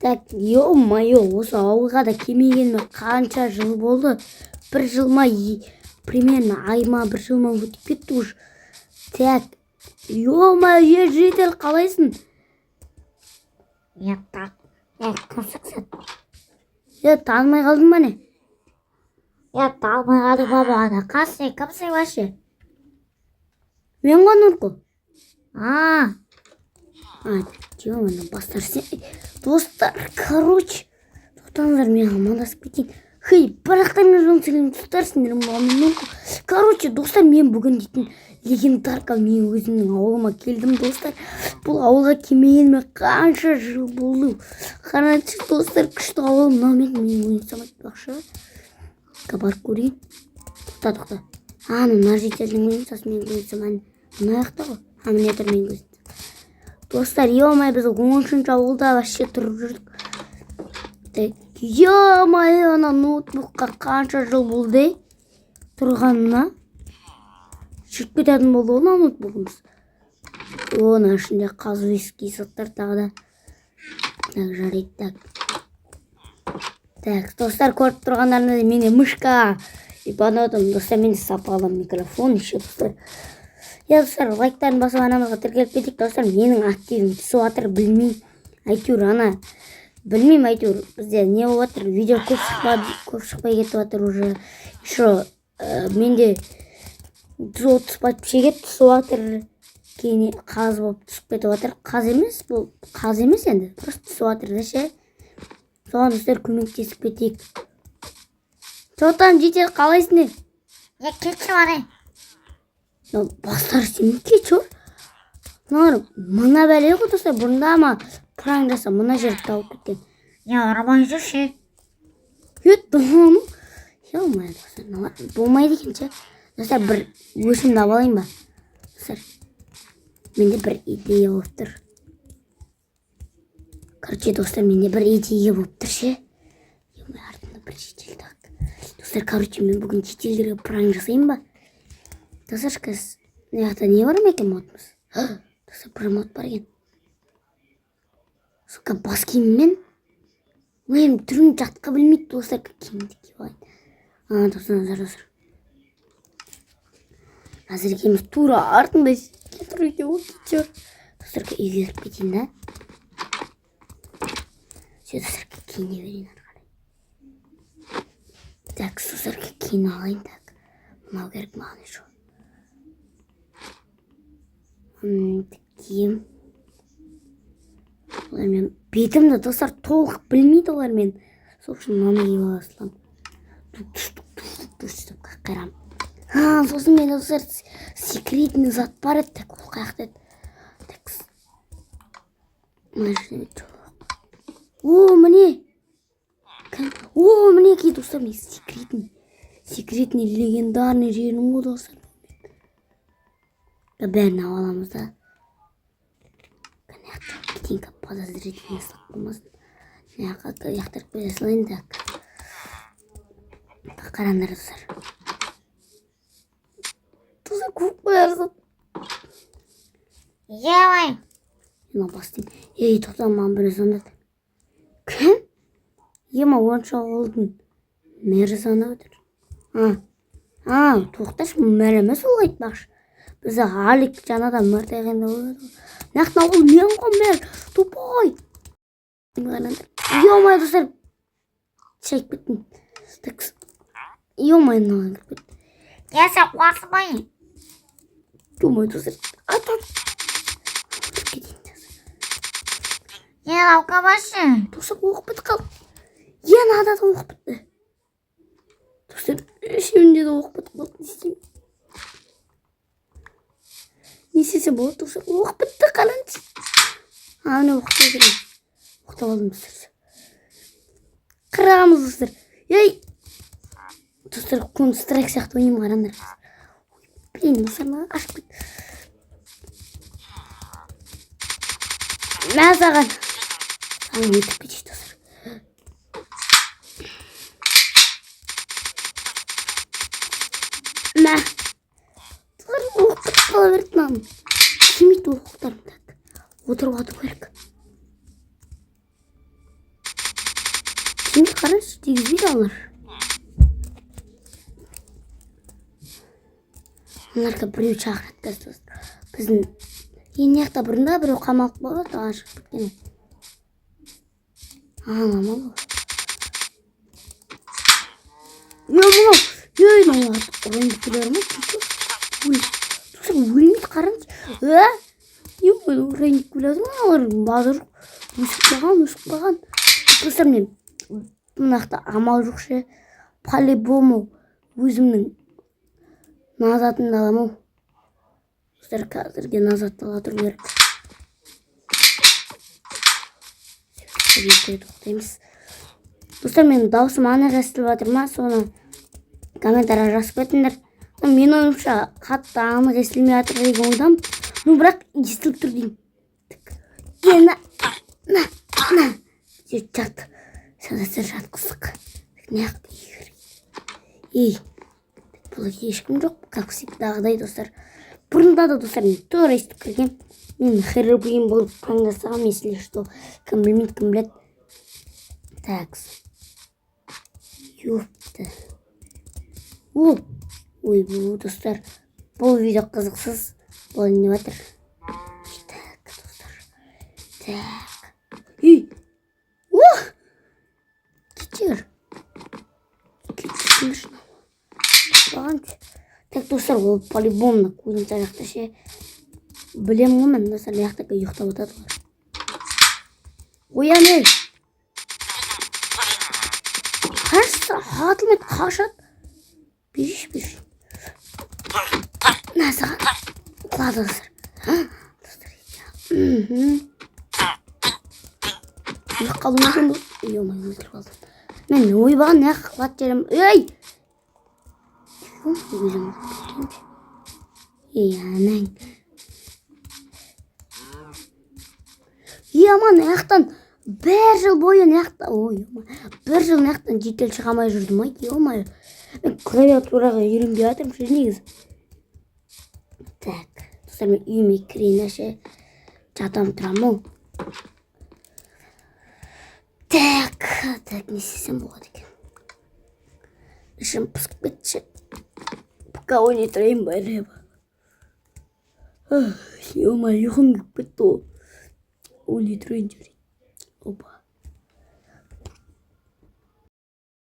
Так, ё-моё, осы ауылға да келмегеніме қанша жыл болды? Бір жыл ма, примерно ай ма, бір жыл ма өтіп кетті уже. Так, ё-моё, житель, қалайсың? Я так. Я кімсің сен? Е, танымай қалдың ба, не? Я танымай қалдым баба. Ана қасың, кімсің вообще? Мен ғой, Нұрқұл. А, А, ё-моё, бастар сен. Достар, короче, тоқтаңыздар, мен амандасып кетейін. Хей, барлықтарыңызбен сәлем, достар, сендер мен. Короче, достар, мен бүгін дейтін легендарка мен өзімнің ауылыма келдім, достар. Бұл ауылға келмегеніме қанша жыл болды. Қараңызшы, достар, күшті ауыл. Мынау мен менің ойынсам айтпақшы. Барып көрейін. Тоқта, тоқта. А, мына жительдің ойынсасы, менің ойынсам әне. Мына жақта ғой. А, міне тұр менің ойынсам. Достар, ё-моё, біз 13-ші ауылда вообще тұрып жүрдік. Так, ё-моё, ана ноутбукқа қанша жыл болды, ей? Тұрғанына. Шіріп кететін болды ғой мына ноутбугымыз. О, мына ішінде қазуиский заттар тағы да. Так, жарайды, так. Так, достар, көріп тұрғандарыңыздай, менде мышка. И потом, достар, менде сапалы микрофон еще, достар. Иә, достар, лайктарын басып, арнамызға тіркеліп кетейік, достар. Менің активім түсіп жатыр, білмеймін. Әйтеуір ана, білмеймін, әйтеуір бізде не болып жатыр, видео көп шықпады, көп шықпай кетіп жатыр уже. Еще менде 130 подписчик түсіп жатыр, кейін қаз болып түсіп кетіп жатыр. Қаз емес, бұл қаз емес енді, просто түсіп жатыр да ше. Соған, достар, көмектесіп кетейік. Че там, житель, қалайсың, не? Я кетші бар. Мынау бастары сен кетші. Мыналар мына бәле ғой, достар, бұрында ма пранк жасап мына жерді тауып кеткен. Я ұрмай жүрші. Е, ну ё-моё, достар, мыналар болмайды екен ше. Достар, бір өшімді алып алайын ба? Достар, менде бір идея болып тұр. Короче, достар, менде бір идея болып тұр ше. Ё-моё, артында бір житель. Так, достар, короче, мен бүгін жительдерге пранк жасайын ба? Достар, қазір мына жақта не бар ма екен, модымыз? Достар, бір мод бар екен, сука, бас киіммен. Ой, түрін жатқа білмейді, достар. Киімді киіп алайын. А, достар, достар, әзір екеуміз тура артында тұр екен ғой, кетші. Достар, үйге кіріп кетейін да. Все, достар, киіне берейін ары қарай. Так, достар, киіне алайын. Так, мынау керек маған еще. Киім. Олар мен бетімді, достар, толық білмейді олар мен. Сол үшін мынаны киіп ала саламын. Тук тук тук тук деп қайрам. А, сосын менде, достар, секретный зат бар еді. Так, ол қай жақта еді? Так, мына жерде жоқ. О, міне. О, мінекей, достар, мен секретный легендарный жерім ғой, достар. Бәрін алып аламыз да. Мына жақта кетейін, подозрительный ұстап қалмасын. Мына жаққа лақтырып кете салайын. Так, қараңдар, достар. Достар, көп қоярсың. Ё-моё. Мына бастайын. Ей, тоқта, маған біреу звондады. Кім? Ема, онша ауылдың мэрі звондап отыр. А, а, тоқташы, мэр емес ол, айтпақшы. Бізде Алик жаңадан мэр тағайындап қойды ғой. Мына жақтан ол мен ғой, мэр, тупой. Қараңдар. Ё-моё, достар, шайып кеттім. Так, ё-моё, мынаған кіріп кетті. Я сен қуасың ба? Ё-моё, достар, ат, ат. Кіріп кетейін, достар. Я алқабашы. Достар, оқ бітіп қалды. Е, мынада да оқ бітті. Достар, үшеуінде де оқ бітіп қалды. Не істеймін? Не істесем болады, достар? Оқ бітті, қараңызшы. А, міне, оқтау керек. Оқтап алдым, достар. Қырамыз, достар. Ей! Достар, Counter Strike сияқты ойнаймын, қараңдар. Ой, блин, достар, мына ашып кетті. Мә саған. Ана өтіп кетейік, достар. Мә. Достар, оқ бітіп қала берді мынаның. Тимейді оқтарым. Так, отырып ату керек. Тигізбейді, қарашы, тигізбейді олар. Оларға біреу шақырады қазір, достар. Біздің енді мына жақта бұрында біреу қамалып қалады, ашып кеткен. Ана ма бұл? Е, мынау, ей, мынау ұрайын деп келе ма? Ой, достар, өлмейді, қараңызшы. Е, е, ұрайын деп келе жатыр мыналар, базар өсіп қалған, өсіп қалған. Достар, мен мына жақта амал жоқ ше, по-любому өзімнің назатымды аламын ау. Достар, қазірге назатты ала тұру керек. Екі тоқтаймыз. Достар, менің дауысым анық естіліп жатыр ма, соны комментарий жазып кетіңдер. Менің ойымша, қатты анық естілмей жатыр деген ойдамын, ну, бірақ естіліп тұр деймін. Е, на, на, на, жат. Достар, жатқыздық. Мына жақта ей, бұл ешкім жоқ, как всегдағыдай, достар. Бұрында да, достар, мен тура өйстіп кіргем. Мен Херобрин болып таңдасағам, если что, кім білмейді, кім біледі. Так, ёпта, о, ойбу, достар, бұл видео қызықсыз бұл не жатыр. Так, достар, так, ей, о, кетер, кетсеңші маған. Так, достар, ол по-любому кузница жақта ше, білемін ғой мен, достар. Мына жақта ұйықтап жатады олар. Оян, ей, қарашы, атылмайды, қашады. Берші, берші, на саған. Құлады, достар. Достар, өліп қалуым мүмкін бұл. Ё-моё, өлтіріп алдым мен. Ойбай, мына жаққа құлатып жіберемін. Ей, өзім. Ей, анаң, ей, аман, мына жақтан бір жыл бойы мына жақта, ой, бір жыл мына жақтан жедел шыға алмай жүрдім ой. Ё-моё, мен клавиатураға үйренбей жатырмын ше негізі. Так, достар, мен үйіме кірейін ше, жатамын, тұрамын ау. Так, так, не істесем болады екен? Ішім пысып кетті ше. Пока ойнай тұрайын ба? Ё-моё, ұйқым келіп кетті ғой. Ойнай тұрайын, жарайды. Опа.